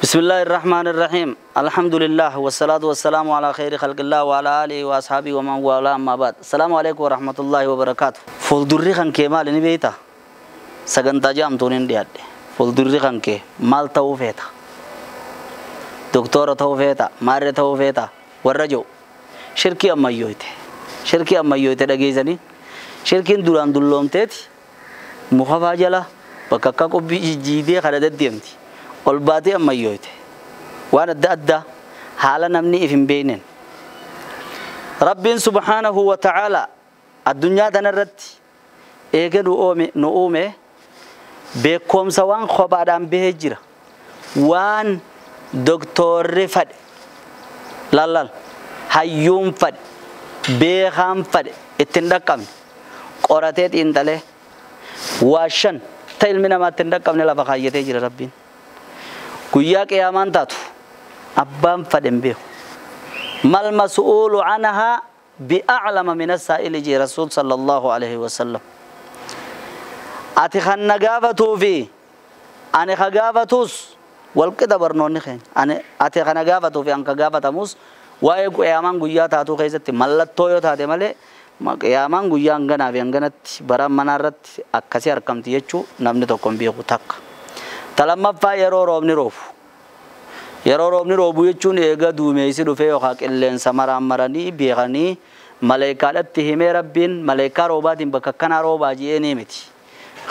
بسم الله الرحمن الرحيم الحمد لله والصلاة والسلام على خير خلق الله وعلى آله وأصحابه ومن والاه أما بعد السلام عليكم ورحمة الله وبركاته. فولدري خان كي مال ني بيتا سغنتا جامتون دياد فولدري خان كي مال تاو فيتا دكتور تاو فيتا مار تاو فيتا ورجو شركي أميويته شركي أميويته دغيزني شركين دوران دلومتيت مخفا جلا بكاكا قبي جيدي خرد ديمتي olbaatee ammayyoite waan adda addaa haala namni if hin beekneen Rabbiin subhaanahu wa ta'ala addunyaa tanarratti eega nu uume beekumsa waan kophaadhaan bahee jira waan doktorri fadhe lallal hayyuun fadhe beekaan fadhe ittiin dhaqqabne qoratee xiinxalee waa shan ta ilmi namaa ittiin dhaqqabne lafa kaayyatee jira Rabbiin. Guyyaa qiyaamaan taatu abbaan fadhen beeku mal mas'uulu anhaa bi'a'lama min as-saa'ili jee rasuul sallallahu alaihi wasallam. Ati kan na gaafatuu fi ani ka gaafatus walqixa barnoonni keenya ani ati kan na gaafatuu fi an ka gaafatamus waa'ee qiyaamaan guyyaa taatuu keessatti mallattoo yoo taate malee qiyaamaan guyyaa hanganaa fi hanganatti bara manaarratti akkasii argamti jechuu namni tokko hin beeku takka. Talammaffaa yeroo roobni roobu yeroo roobni roobu jechuun eega duumessi dhufee yookaan qilleensa maraan maranii beekanii maleekaadhatti himee Rabbiin maleekaa roobaatiin bakka akkanaa roobaa je'ee ni miti.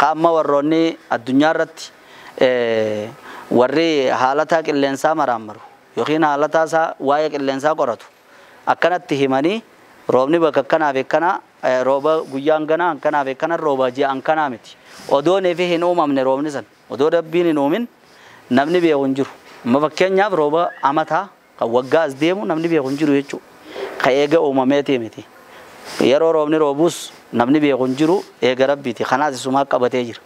Qaama warroonni addunyaa irratti warri haalataa qilleensaa maraan maru yookiin haalataa isaa waa'ee qilleensaa qoratu akkanatti himanii roobni bakka akkanaa fi akkanaa rooba guyyaa hanganaa akkanaa fi akkana roobaa ji'a hankanaa miti. Odoon fi hin uumamne roobni san odoo Rabbiin hin uumin namni beeku hin jiru. Amma fakkeenyaaf rooba amataa kan waggaa as deemu namni beeku hin jiru jechuudha. Kan eega uumameetii miti. Yeroo roobni roobus namni beeku hin jiru eega Rabbiiti. Kanaas isumaa qabatee jira.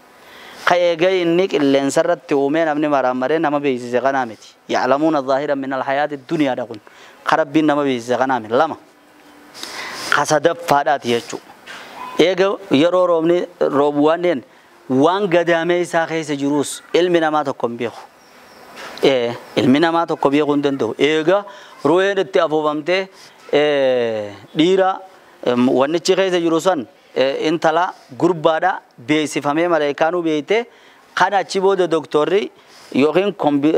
Kan eega inni qilleensa irratti uumee namni maraan maree nama beeksise kanaa miti. Ya'lamuuna zaahiran min alhayaati duniyaadha kun. Kan Rabbiin nama beeksise kanaa miti. Lama. Kasadaffaadhaati jechuudha. Eega yeroo roobni roobu waan waan gadaamee isaa keessa jirus ilmi namaa tokko hin beeku. Ilmi namaa tokko beekuu hin danda'u. Eega ruuheen itti afuufamtee dhiira wannichi keessa jiru san intala gurbaadha beeksifamee maleekaanuu beeyte kan achi booda doktorri yookiin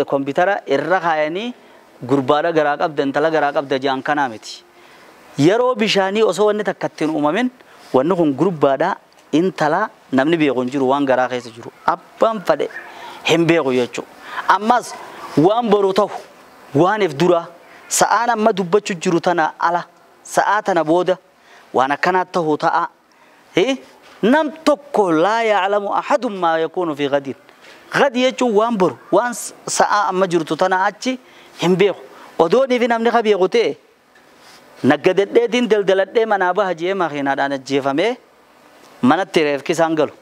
kompiitara irra kaayanii gurbaadha garaa qabda intala garaa qabda jedhan kanaa miti. Yeroo bishaanii osoo wanni takka ittiin uumamin wanni kun gurbaadha intala namni beeku hin jiru waan garaa keessa jiru abbaan fadhe hin beeku jechuudha. Ammas waan boru ta'u waan if dura sa'aan amma dubbachuu jiru tana ala sa'aa tana booda waan akkanaa ta'u ta'a. Nam tokko laa ya'lamu ahadun maa yakuunu fi gadiin. Gadi jechuun waan boru waan sa'aa amma jirtu tana achi hin beeku. Odoonii fi namni ka beeku ta'e naggadadheetiin daldaladhee manaa baha je'ee makiinaadhaan ajjeefamee manatti reefki isaan galu.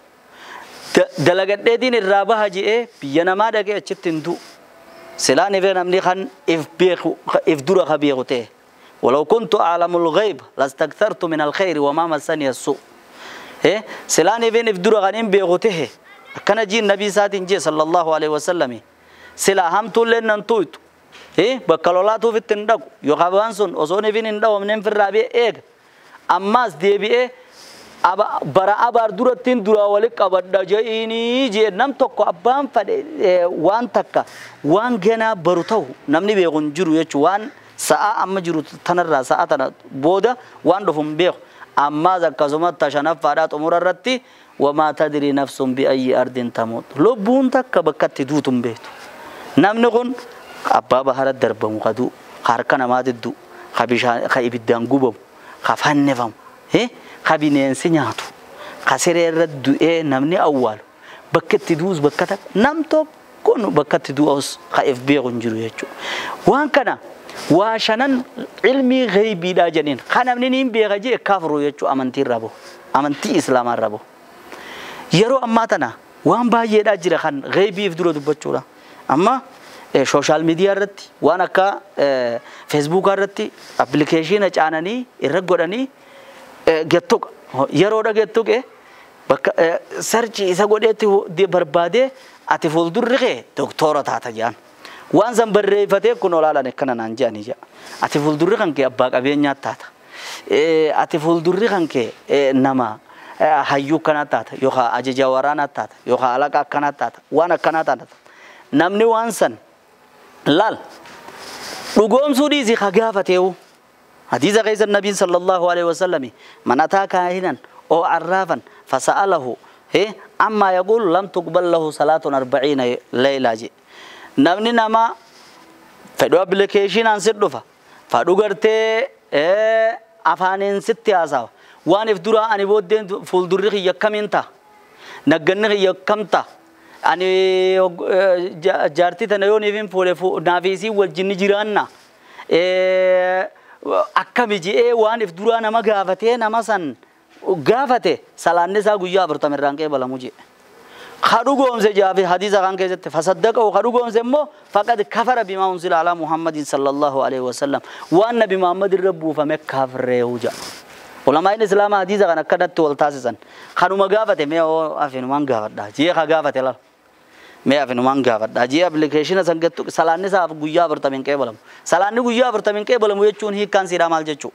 Dalagadheetiin irraa baha je'ee biyya namaa dhaqee achitti hin du'u. Silaan ifee namni kan if beeku if dura ka beeku ta'e. ولو كنت أعلم الغيب لاستكثرت من الخير وما مسني السوء. سلان إفين if dura kan hin beeku ta'e. Akkana jiin nabii isaatiin jee sallallahu alaihi wasallam. Silaa hamtuullee nan tuutu. Bakka lolaatuuf itti hin dhaqu. Yookaan waan sun osoo ifin hin dhawamneen firraa bee eega. Ammaas deebi'ee bara abaar durattiin duraa walitti qabadha je'inii jee nam tokko abbaan fadhe waan takka waan ganaa baru ta'u namni beeku hin jiru jechuun waan sa'aa amma jiru tanarraa sa'aa tana booda waan dhufu hin beeku. Ammaas akkasuma tashanaffaadhaa xumura irratti wamaa tadrii nafsun bi'ayyi ardin tamuut. Lubbuun takka bakka itti duutu hin beektu. Namni kun abbaa bahara darbamu ka du'u, ka harka namaatti du'u, ka bishaan ka ibiddaan gubamu, ka fannifamu, ka bineensi nyaatu, ka siree irra du'ee namni awwaalu bakka itti du'us bakka takka nam tokkoon bakka itti du'us ka if beeku hin jiru jechuudha. Waan kana waa shanan ilmii ghaybiidhaa jedhaniin kan namni niin beeka jee kaafuru jechuudha amantii irraa bahu amantii islaamaa irraa bahu. Yeroo ammaa tana waan baay'eedhaa jira kan ghaybii if dura dubbachuudha. Amma sooshaal miidiyaa irratti waan akka feesbuukaa irratti appilikeeshina caananii irra godhanii gettuqa yeroodha gettuqe bakka sarchii isa godheetti barbaadee ati fuuldurri kee doktora taata jedhan. Waan san barreeffatee kun olaalaan akkana naan jedhanii jedha. Ati fuuldurri kan kee abbaa qabeenyaa taata. Ati fuuldurri kan kee nama hayyuu akkanaa taata yookaan ajaja waraanaa taata yookaan alaqa akkanaa taata waan akkanaa taata. Namni waan san laal dhugoomsuu dhiisii ka gaafateewu. Hadiisa keessa nabiin sallallahu alaihi wasallami man ataa kaahinan oo arraafan fasa'alahu amma yaquulu lam tuqbal lahu salaatun 40 laylaa jedhe. Namni nama fedhu appilikeeshinaan sit dhufa fedhu gartee afaaniin sitti haasawa waan if duraa ani booddeen fuuldurri kiyya akkamiin ta'a nagganni kiyya akkam ta'a ani jaartii tana yoo niif hin fuudhe naaf isii wajjin ni jiraanna akkami je'ee waan if duraa nama gaafatee nama san gaafate salaanni isaa guyyaa 40 irraan qeebalamu je'e. Kadhugoomse jaafi hadiisa kan keessatti fasaddaqahu kadhugoomse immoo faqad kafara bimaa unzila alaa Muhammadin sallallahu alaihi wasallam waan nabi Muhammad irra buufame kafreehu ja'a. Ulamaa'in islaamaa hadiisa kan akkanatti wal taasisan kanuma gaafate mee afinumaan gaafadha jee ka gaafate lal mee afinumaan gaafadha jee appilikeeshina san gattu salaanni isaaf guyyaa 40 hin qeebalamu. Salaanni guyyaa 40 hin qeebalamu jechuun hiikkaan siidhaa maal jechuu?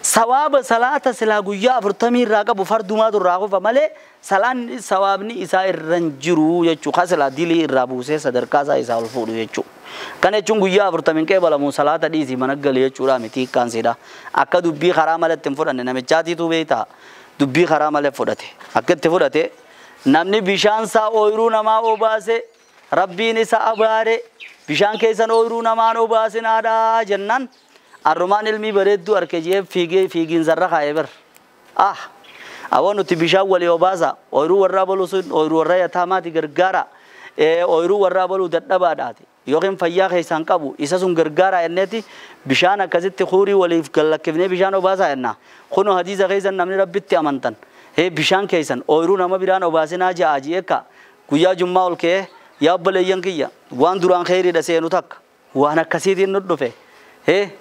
Sawaaba salaata silaa guyyaa 40 irraa qabu fardumaatu irraa kufa malee salaan sawaabni isaa irra hin jiru jechuu ka silaa dilii irraa buusee sadarkaa isaa isaa ol fuudhu jechuu. Kana jechuun guyyaa 40 hin qeebalamu salaata dhiisii mana gali jechuudha miti hiikkaan siidhaa. Akka dubbii karaa malee itti hin fudhanne namichaatiitu beektaa dubbii karaa malee fudhate akka itti fudhate namni bishaan isaa ooyiruu namaa obaase rabbiin isa abaare bishaan keessan ooyiruu namaan obaasinaadhaa jennaan arrumaan ilmii bareedduu arke jee fiigee fiigiin zarra kaa'ee bar. Awwa nuti bishaan walii obaasa ooyiruu warraa baluu sun ooyiruu warra yataamaati gargaara ooyiruu warraa baluu dadhabaadhaati yookiin fayyaa keessaan qabu isa sun gargaara jenneeti bishaan akkasitti xuurii waliif gallakkifnee bishaan obaasaa jenna. Kunoo hadiisa keessan namni rabbitti amantan bishaan keessan ooyiruu nama biraan obaasinaa ja'a jeeka guyyaa jummaa ol ka'ee yaa obboleeyyan kiyya waan duraan kheyriidha seenu takka waan akkasiitiin nu dhufe.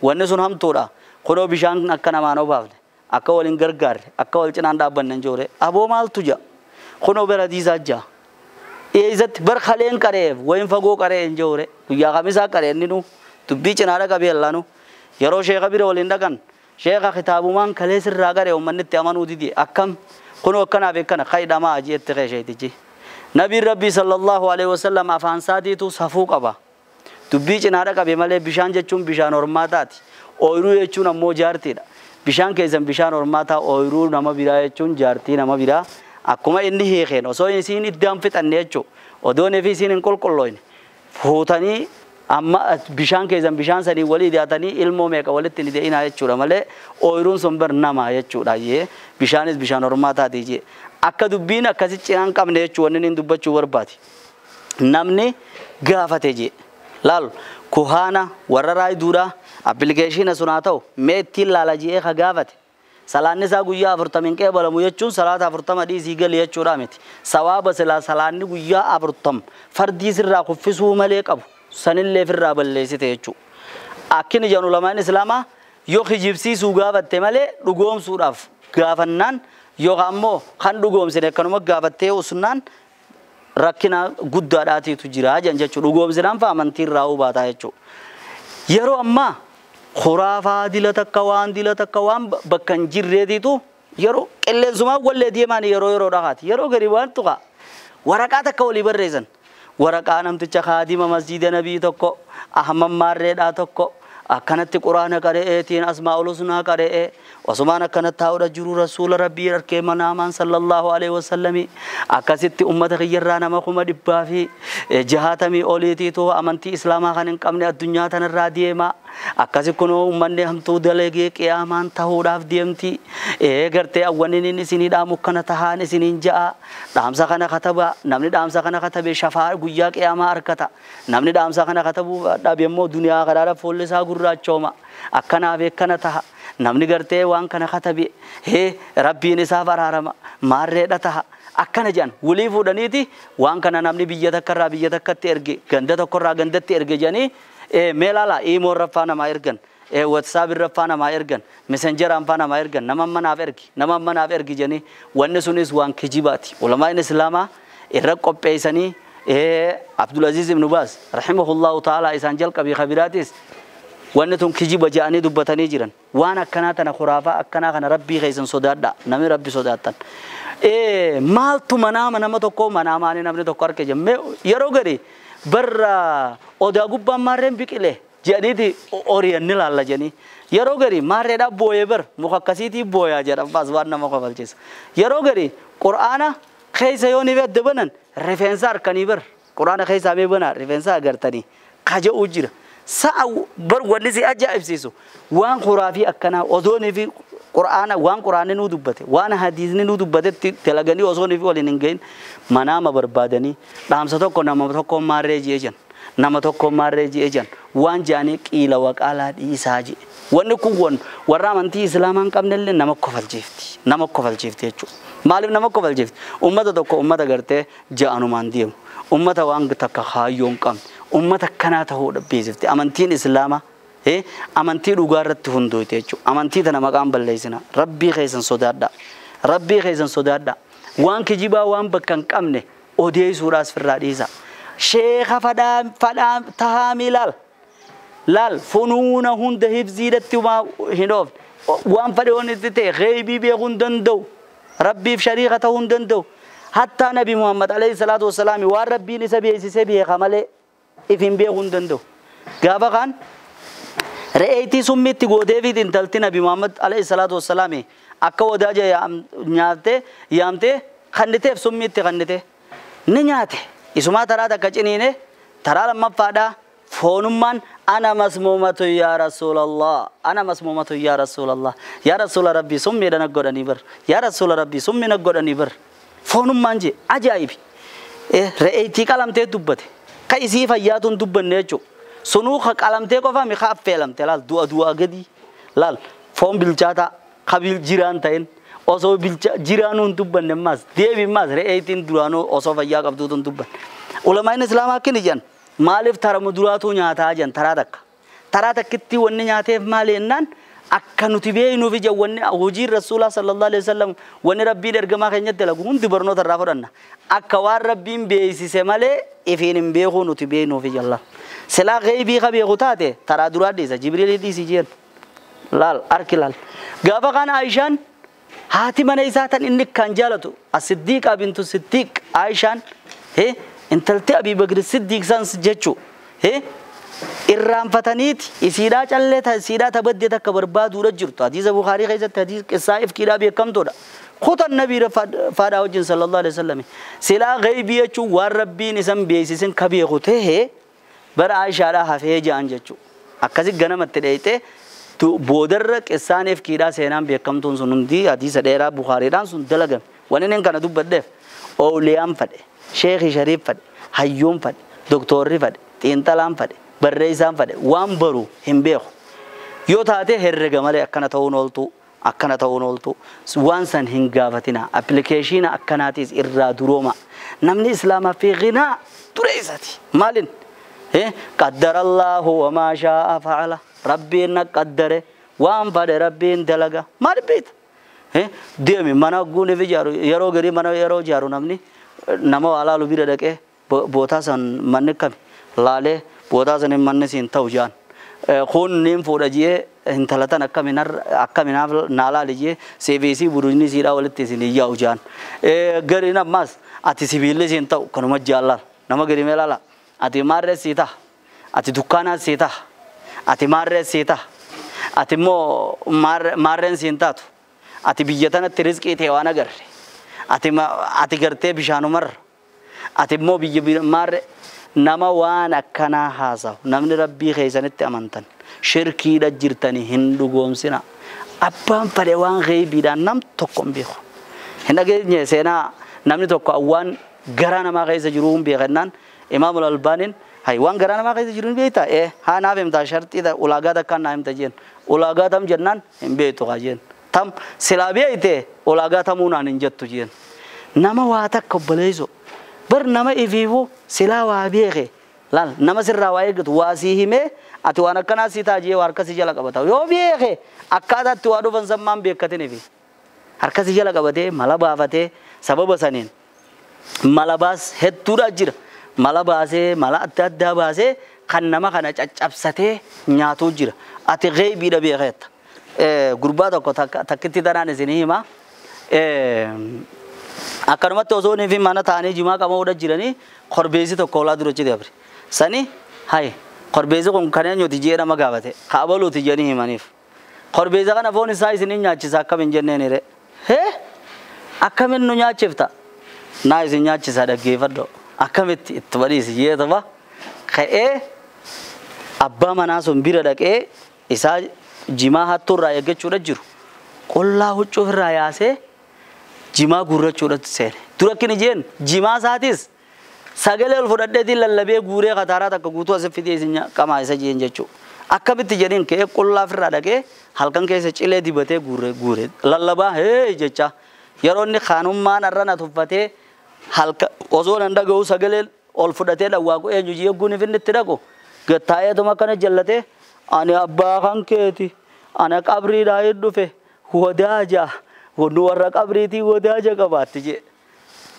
Wanni sun hamtuudha. Kunoo bishaan akka namaan obaafne akka waliin gargaarre akka wal cinaan dhaabbanne hin jirre aboo maaltu ja'a kunoo bara hadiisaa ja'a. Eessatti bar kaleen qareef wayin fagoo qaree hin jirre guyyaa kamisaa qaree inni nu dubbii cinaadha qabee allaanu yeroo sheeka bira waliin dhaqan sheeka kitaabumaan kalee sirraa qaree uummanni itti amanuu didi akkam kunoo akkanaaf akkana kaydhamaa jeetti qeesheetichi. Nabiin Rabbii sallallahu alaihi wasallam afaan isaatiitu safuu qaba. Dubbii cinaadha qabe malee bishaan jechuun bishaan hormaataati. Ooyiruu jechuun ammoo jaartiidha. Bishaan keessan bishaan hormaataa ooyiruu nama biraa jechuun jaartii nama biraa akkuma inni hiikeen osoo isiin iddaan fixanne jechuudha. Odoon fi isiin hin qulqulloofne fuutanii amma bishaan keessan bishaan sanii walii dhiyaatanii ilmoo meeqa walitti hin de'inaa jechuudha malee ooyiruun sun bar nama jechuudha jee bishaanis bishaan hormaataati jee akka dubbiin akkasi cinaan qabne jechuu wanni inni dubbachuu barbaade. Namni gaafate jee. Laal kuhaana warra raayiduudha appilikeeshina sun haa ta'u mee ittiin laala je'ee ka gaafate salaanni isaa guyyaa 40 hin qeebalamu jechuun salaata 40 dhiisii gali jechuudha miti. Sawaaba silaa salaanni guyyaa 40 fardii sirraa kuffisuu malee qabu sanillee firraa balleessite jechuudha. Akkini jedhan ulamaan islaamaa yoo kijibsiisuu gaafatte malee dhugoomsuudhaaf gaafannaan yookaan ammoo kan dhugoomsine akkanuma gaafattee usnaan rakkina guddaadhaatiitu jira jedhan jechuudha. Dhugoomsinaan fa'a amantii irraa hubaataa jechuudha. Yeroo ammaa khuraafaa dila takka waan dila takka waan bakka hin jirreetiitu yeroo qilleensumaa wallee deemaan yeroo yeroo dhaqaati. Yeroo gadi waan tuqa waraqaa takka walii barreessan. Waraqaa namticha kaadima masjiida nabii tokko Ahmad Maarreedhaa tokko akkanatti quraana qareetiin asmaa'ul husnaa qare'ee osumaan akkanatti taa'uudha jiru rasuula rabbii arkee manaamaan sallallahu alaihi wasallami akkasitti ummata kiyyarraa nama 160 oliitiitu amantii islaamaa kan hin qabne addunyaa tanarraa deema akkasi kunoo ummanni hamtuu dalagee qiyaamaan tahuudhaaf deemti gartee awwaniniin isinii dhaamu kana tahaan isiniin ja'a dhaamsa kana kataba namni dhaamsa kana katabe shafaa guyyaa qiyaamaa arkata namni dhaamsa kana katabuu dhabe immoo duniyaa karaara fuulli isaa gurraachooma akkanaaf akkana taha namni gartee waan kana katabe rabbiin isaaf araarama maarreedha taha akkana jedhan walii fuudhaniiti waan kana namni biyya takkarraa biyya takkatti erge ganda tokkorraa gandatti erge jedhanii mee laala iimoo raffaa namaa ergan WhatsApp irra namaa ergan messengeraan faa namaa ergan nama manaaf ergi nama manaaf ergi jedhanii wanni sunis waan kijibaati. Ulamaan islaamaa irra qopheessanii Abdulaziz ibn Baaz rahimahullahu ta'ala isaan jalqabii kabiraatis wanni tun kijiba ja'anii dubbatanii jiran. Waan akkanaa tana khuraafaa akkanaa kana rabbii keessan sodaadha. Namni rabbi sodaattan. Maaltu manaama nama tokko manaamaanii namni tokko arge jemmee yeroo gadi barra odaa gubbaan maarreen biqile jedhaniiti oriyan ni laalla jedhanii. Yeroo gadi maarreedhaa booyee bar muka akkasiitii booyaa jedhan baas waan nama kofalchiisa. Yeroo gadi qur'aana keessa yoo ni adda banan rifeensa harkanii bar qur'aana keessaa mee banaa rifeensa agartanii kaja'uu jira. Sa'a bar wanni si ajaa'ibsiisu waan khuraafii akkanaa odoonii fi qur'aana waan qur'aanni nuu dubbate waan hadiisni nuu dubbatetti dalaganii osoonii fi waliin hin gahin manaama barbaadanii dhaamsa tokko nama tokko maarree ji'ee jan nama tokko maarree ji'ee jan waan ja'anii qiila waqaalaa dhiisaa ji'e. Wanni kun warra amantii islaamaa hin qabnellee nama kofalchiifti nama kofalchiifti jechuudha. Maaliif nama kofalchiifti? Uummata tokko uummata gartee ja'anumaan deemu uummata waan takka kaayyoo hin qabne uummata akkanaa ta'uu beeksifti. Amantiin islaamaa amantii dhugaa irratti hundooyte jechuudha. Amantii tana maqaan balleessina. Rabbii keessan sodaadha. Rabbii keessan sodaadha. Waan kijibaa waan bakka hin qabne odeessuudhaas firraa dhiisa. Sheeka fadhaa tahaamii laal. Laal funuuna hunda hibziidhatti hin oofne. Waan fadhe waan itti ta'e gheebii beekuu hin danda'u. Rabbiif shariika ta'uu hin danda'u. Hattaa Nabi Muhammad alayhi salaatu wassalaam waan rabbiin isa beeksisee beeka malee if hin beekuu hin danda'u. Gaafa kaan re'eetii summiitti gootee fi intalti Nabi Muhammad alayhi salaatu wassalaam akka wadaaja nyaattee yaamtee kanniteef summiitti kannite ni nyaate. Isumaa taraa takka ciniine taraa lammaffaadhaa foonummaan ana masmuumatu yaa rasuulallah ana masmuumatu yaa rasuulallah yaa rasuula rabbii summiidha na godhanii bar yaa rasuula rabbii summii na godhanii bar foonummaan jee ajaa'ibi. Re'eetii qalamtee dubbate ka isii fayyaatuun dubbanne jechuudha. Sunuu ka qalamtee qofa mi ka affeelamte laal du'a du'a gadi laal foon bilchaataa ka jiraan ta'in osoo jiraanuu hin dubbanne ammaas deebi ammaas re'eetiin duraanuu osoo fayyaa qabduutu hin dubbanne. Ulamaan islaamaa akkini jedhan maaliif tarama duraatuu nyaataa jedhan taraa takka. Taraa takkitti wanni nyaateef maali jennaan akka nuti beeknuuf ija wanni hojiin rasuulaa sallallahu alaihi wasallam wanni rabbiin ergamaa keenyatti dalagu hundi barnoota irraa fudhanna. Akka waan rabbiin beeksise malee ifiin hin beekuu nuti beeknuuf ijalla. Silaa gheebii ka beeku taate taraa duraa dhiisa Jibriilii dhiisi jeen. Laal arki laal. Gaafa kana Aishaan haati mana isaa tan inni kan jaalatu as-Siddiiqa bintu Siddiiq Aishaan intalti Abii Bakr Siddiiq san jechuu irraanfataniiti isiidhaa callee isiidhaa tabaddee takka barbaaduudha jirtu. Hadiisa Bukaarii keessatti hadiisa qissaa ifkiidhaa beekamtuudha. Kutan nabii faadhaa wajjin sallallahu alaihi wasallam. Silaa gheebii jechuun waan rabbiin isan beeksisin ka beeku ta'e bara Aishaadhaa hafee ja'an jechuudha. Akkasi ganamatti dheeyitee boodarra qissaan ifkiidhaa seenaan beekamtuun sun hundi hadiisa dheeraa Bukaariidhaan sun dalagame. Wanni inni kana dubbadheef ooliyaan fadhe, sheekhi shariif fadhe, hayyuun fadhe, doktorri fadhe, xiinxalaan fadhe, barreessaan fadhe waan baru hin beeku. Yoo taate herrega malee akkana ta'uun ooltu akkana ta'uun ooltu waan san hin gaafatina. Appilikeeshina akkanaatiis irraa durooma. Namni islaamaa fi ghinaa ture isaati. Maalin? Qaddarallahu wamaa shaa'a fa'ala. Rabbiin na qaddare waan fadhe rabbiin dalaga. Maal beekta? Deemi mana guuniif ijaaru yeroo garii mana yeroo ijaaru namni nama waa laalu bira dhaqee bootaa san manni kami laalee bootaa san manni siin ta'u jaan. Kun niin fuudha jee intala tan akkaminaaf naa laali jee CBC budujni siidhaa walitti isin yaa'u jaan. Gariin ammas ati sibiilli siin ta'u kanuma jaallaal nama gadi mee laala ati maarree sii ta'a ati dukkaanaa sii ta'a ati maarree sii ta'a ati immoo maarreen siin taatu ati biyya tanatti rizqii ta'e waan agarre ati gartee bishaanumarra ati immoo biyya maarree nama waan akkanaa haasawu namni rabbii keessanitti amantan shirkiidha jirtanii hin dhugoomsina. Abbaan fadhe waan gheebiidhaan nam tokko hin beeku. Hin dhageenye seenaa namni tokko waan garaa namaa keessa jiru hin beekannaan Imaamul Albaaniin hay waan garaa namaa keessa jiru hin beektaa? Haa naaf himtaa sharxii ulaagaa takkaan naa himta jeen. Ulaagaa tam jennaan hin beektu haa jeen. Tam silaa beekte ulaagaa tamuu naan hin jettu jeen. Nama waa takka obboleessu bar nama ifiifuu silaa waa beeke laal nama sirraa waa eeggatu waa sii himee ati waan akkanaa sii taajee waa harkasii jala qabata yoo beeke akkaataatti waa dhufan sammaan beekatinifi harkasii jala qabatee mala baafatee sababa saniin mala baas hedduudha jira. Mala baasee mala adda addaa baasee kan nama kana caccabsatee nyaatuu jira. Ati gheebiidha beekeetta. Gurbaa tokko takkitti tanaan isinii hima. Akkanumatti osoo inni fi mana taa'anii jimaa qabamuudha jiranii korbeessi tokko olaa dura achi dabre. Sani hayi korbeessi kun kan eenyuti jee nama gaafate kaabaluuti jedhanii himaniif. Korbeessa kana foon isaa isin nyaachisa akkam hin jenneen ree. Hee akkamin nu nyaachifta? Naa isin nyaachisa dhaggeeffadho. Akkamitti itti badhiisi jee tapha ka'ee abbaa manaa sun bira dhaqee isaa jimaa hattuurraa eeggachuudha jiru. Qullaa huccuu ofirraa yaasee jimaa guurrachuudha seene. Dura akkini jeen jimaa isaatis sagalee ol fudhadheetiin lallabee guuree kataaraa takka guutuu asii fidee isin qamaa isa jeen jechuudha. Akkamitti jedhiin ka'ee qullaa ofirraa dhaqee halkan keessa cilee dibatee guure guure lallabaa hee jecha yeroo inni kaanummaan irra na tuffatee halka osoo nan dhaga'u sagalee ol fudhatee dhawwaaqu eenyu jee guun inni itti dhaqu gattaa'eetuma akkana jallatee ani abbaa kan keeti ana qabriidhaa hin dhufe wadaaja nu warra qabriitii wadaaja qabaatti jee.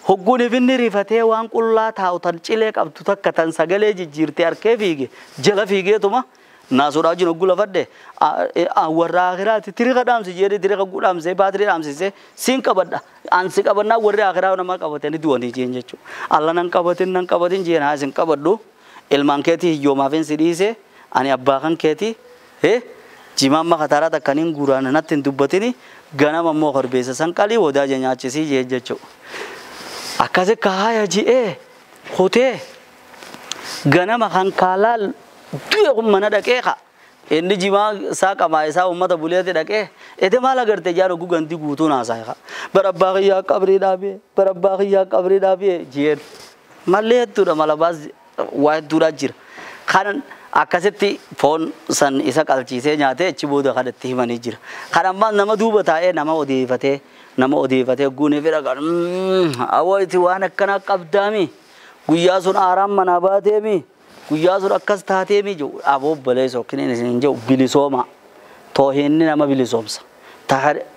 Hogguun ifinni rifatee waan qullaa taa'u tan cilee qabdu takka tan sagalee jijjiirtee harkee fiige jala fiigeetuma naasuudhaa wajjin hogguu lafadhe warra akiraati tiriqa dhaamsi jedhee tiriqa dhaamsee baatirii dhaamsisee siin qabadha ansi qabannaa warri akiraa nama qabatanii du'anii jeen jechuudha. Alla nan qabatin nan qabatin jeen haa isin qabadhu ilmaan keetii hiyyoomaafin si dhiise ani abbaa kan keetii jimaan makataaraa takkaniin guuraan natti hin dubbatini ganama immoo korbeessa san qalii wadaaja nyaachisii jeen jechuudha. Akkasi kaaya ji'ee kutee ganama kan kaalaal du'e kun mana dhaqee ka inni jimaa isaa qamaa isaa uummata buleeti dhaqee ete maal agarte jaan oguu ganti guutuu naasaa ka bara abbaa kiyyaa qabrii dhaabee bara abbaa kiyyaa qabrii dhaabee jeen mallee hedduudha mala baas waa hedduudha jira. Kan akkasitti foon san isa qalchiisee nyaatee achi booda kan itti himanii jira. Kan ammaa nama duuba taa'ee nama odeeffatee guunee fedha kan awwaati waan akkanaa qabdaami guyyaa sun aaraan manaa baateemi guyyaa sun akkas taateemi jedhu aboo baleessoo kiniin isin jedhu bilisooma toohinni nama bilisoomsa.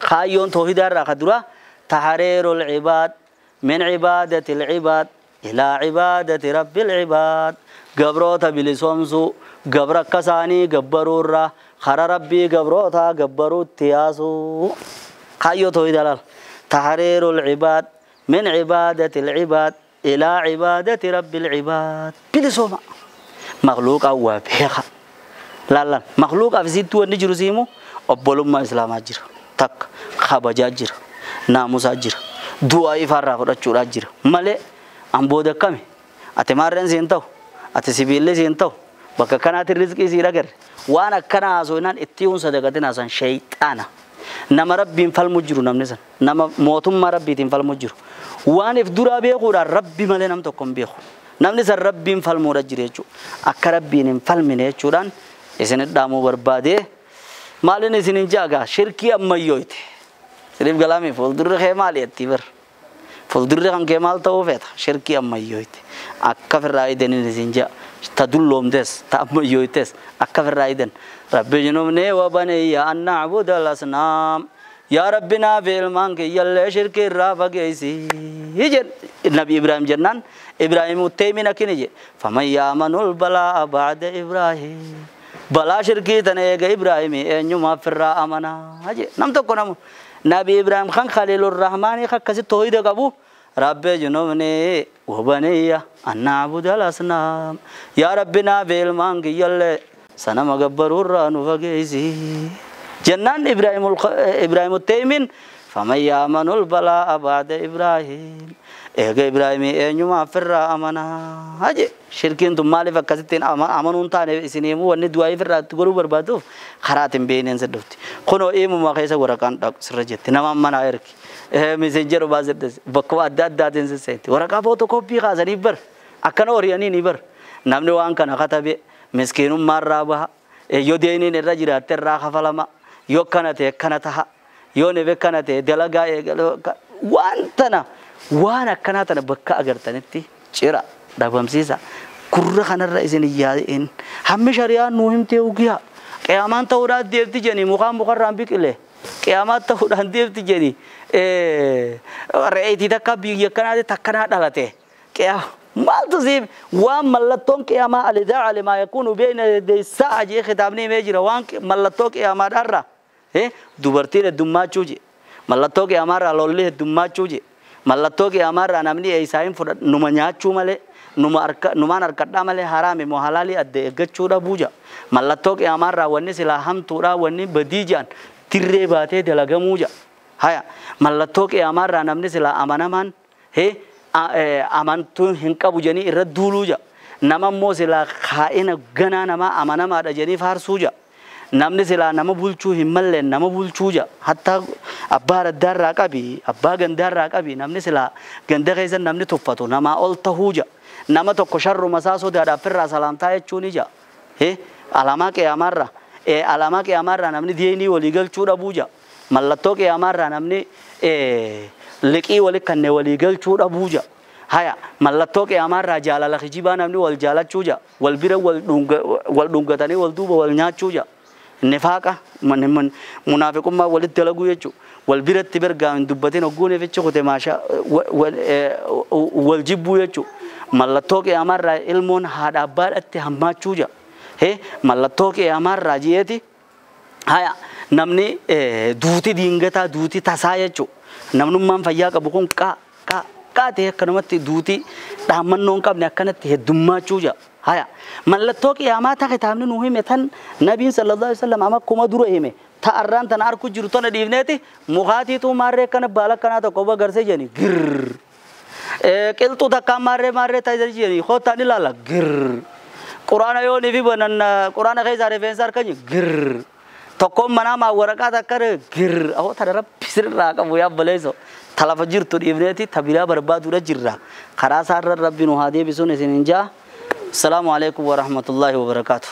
Kaayyoon toohidaarraa ka dura tahareerul cibaad min cibaadatil cibaad ilaa cibaadati rabbil cibaad gabroota bilisoomsuu gabra akka isaanii gabbaruurraa kara rabbii gabroota gabbaruutti yaasuu. Kaayyoo toohida laal tahareerul cibaad min cibaadatil cibaad ilaa cibaadati rabbil cibaad bilisooma. Makhluuqaan waa beeka laallaan makhluuqaaf isitti wanni jiru siimu obbolummaa islaamaa jira takka kabajaa jira naamusaa jira du'aa ifaarraa fudhachuudhaa jira malee an booda akkami ati maarreen siin ta'u ati sibiilli siin ta'u bakka kanaatti rizqii sii dhagarre waan akkana haasofnaan itti hun sadaqatin haasan shayxaana nama rabbiin falmu jiru namni san nama mootummaa rabbiitiin falmu jiru waan if duraa beekuudhaan rabbi malee nam tokko hin beeku. Namni san rabbiin falmuudha jira jechuudha. Akka rabbiin hin falmine jechuudhaan isin dhaamuu barbaadee maaliin isin hin jaagaa shirkii ammayyooyte. Siriif galaamii fuuldurri kee maali jetti bar. Fuuldurri kan kee maal ta'uu feeta shirkii ammayyooyte. Akka firraa idaniin isin jaa ta dulloomtes ta ammayyooytes akka firraa idan. Rabbi junubnee wabaniyya an na'buda al-asnaam. Yaa Rabbi naaf ilmaan kiyyallee shirkii irraa fageessi jedhe Nabi Ibraahim jennaan Ibraahim utteemin akkini jedhe faman yaamanul balaa ba'da Ibraahim balaa shirkii tana eega Ibraahim eenyumaaf irraa amanaa jedhe nam tokko namu Nabi Ibraahim kan Khaliilur Rahmaanii akkasitti toohida qabu Rabbi junubnee wabaniyya an na'budal asnaam yaa Rabbi naaf ilmaan kiyyallee sanama gabbaruurraa nu fageessi. جنان إبراهيم التيمين فمن يأمن البلاء بعد إبراهيم إيه إبراهيم إيه فر أمنا هاجي شركين ثم مالي فكستين أمنون تاني سنيمو والندواي فر تقولوا بربادوف خراتم بينين سدفتي خنو إيه ما خيسة ورقان سرجت نما من عيرك مسنجر وبازد بكوا داد دادين سيت ورقة فوتوكوبي خازني بر أكنو أورياني نبر نمني وان كان خطبي مسكين مرة yoo deeniin irra jiraatte irraa kafalama yoo kana ta'e kana taha yoo nebe kana ta'e dalagaa eegaloo waan tana waan akkanaa tana bakka agartanitti cira dhabamsiisa gurra kanarra isin yaa'in hammi shari'aan nuu himtee ugiyaa qiyaamaan ta'uudhaan deemti jedhanii mukaan mukarraan biqile qiyaamaan ta'uudhaan deemti jedhanii re'eetii takka biyya kanaatti takkanaa dhalate Maaltu siif waan mallattoon qiyaamaa alidaa limaa yakuunu beeyna yaday sa'a jee kitaabni himee jira waan mallattoo qiyaamaadhaarraa dubartiin heddummaachuu je mallattoo qiyaamaarraa lolli heddummaachuu je mallattoo qiyaamaarraa namni eeysaa hin fudhadhu numa nyaachuu malee numaan harkadhaa malee haraami moo halaalii adda eeggachuu dhabuu ja mallattoo qiyaamaarraa wanni silaa hamtuudhaa wanni badii jaan dirree baatee dalagamuu ja haya mallattoo qiyaamaarraa namni silaa amanamaan amantuu hin qabu jedhanii irra duuluu ja nama immoo silaa kaa'ina ganaa namaa amanamaadha jedhanii faarsuu ja namni silaa nama bulchuu hin malleen nama bulchuu ja hattaa abbaa raddaarraa qabi abbaa gandaarraa qabi namni silaa ganda keessa namni tuffatu namaa ol tahuu ja nama tokko sharruma isaa sodaadhaaf irraa salaamtaa jechuun ja alaamaa qiyaamaarraa alaamaa qiyaamaarraa namni deenii walii galchuu dhabuu ja mallattoo qiyaamaarraa namni liqii wali kanneen walii galchuu dhabuu ja haya mallattoo qiyaamaarraa jaalala kijibaa namni wal jaalachuu ja wal bira wal dhungatanii wal duuba wal nyaachuu ja nifaaqa munaafiqummaa walitti dalaguu jechuu wal biratti bergaa hin dubbatin hogguun ifichi kute maashaa wal jibbuu jechuu mallattoo qiyaamaarraa ilmoon haadha abbaadhatti hammaachuu ja mallattoo qiyaamaarraa ji'eeti haya namni duuti diingataa duuti tasaa jechuu namnummaan fayyaa qabu kun qaa qaa qaa ta'e akkanumatti duuti dhaammannoo hin qabne akkanatti heddummaachuu ja haya mallattoo qiyaamaa ta kitaabni nuu hime tan nabiin sallallahu alaihi wasallam amma akkuma dura hime ta arraan tana arku jiru tana dhiifneeti mukaatiitu maarree akkana baala akkanaa tokko bagarsee jedhani girr qilxuu takkaan maarree maarree taasisaa jedhani kottaan ilaala girr quraana yoo ni fi banan quraana keessaa rifeensa harkanye girr tokkoon manaa maa waraqaa takka girr ahoo tana rabbi sirraa qabu yaa baleeso talafa jirtu dhiifneeti ta biraa barbaaduudha jirra karaa isaarra rabbi nu haa deebisuun isin hin jaa. السلام عليكم ورحمة الله وبركاته.